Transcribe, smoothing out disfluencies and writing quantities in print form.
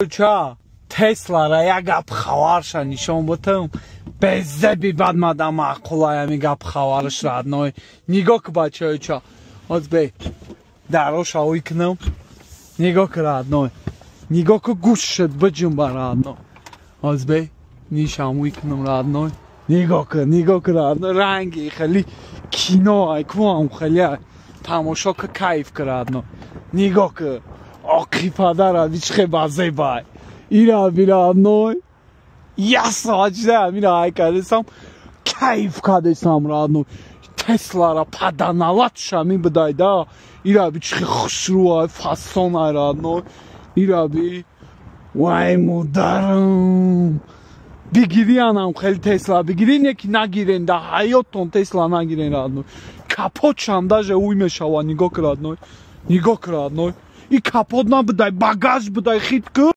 Ча Теслара як гап хабарша нишон бутам, безеби бад мада маъқулай ами гап хабарш, родной. Нигоҳ ку, бачаё, ча ҳоз бе дароша ой кунам. Нигоҳ ку, родной, нигоҳ ку, гӯш шуд биҷунба, родной. Ҳоз бе нишам ой кунам, родной. Нигоҳ ку, нигоҳ ку, родной, ранги хеле кино ай куам, хеле тамошо ку, кайф ку, родной. Нигоҳ ку, оқи падара бичхе базебай ира бира, родной. Як соат шуда амира ай кардесам, кайф кардесам, родной. Теслара паданалат шами бидай да. Ира би чихе хушрӯай, фасонай, родной. Ира би, вай модарам, бигирианам хеле Тесла бигирин, яки нагирен, да ҳаёттон Тесла нагирен, родной. Капотшам даже уй мешава. Нигоҳ ку, родной, нигоҳ ку, родной, и капот набудай, багаж будай, хит ку.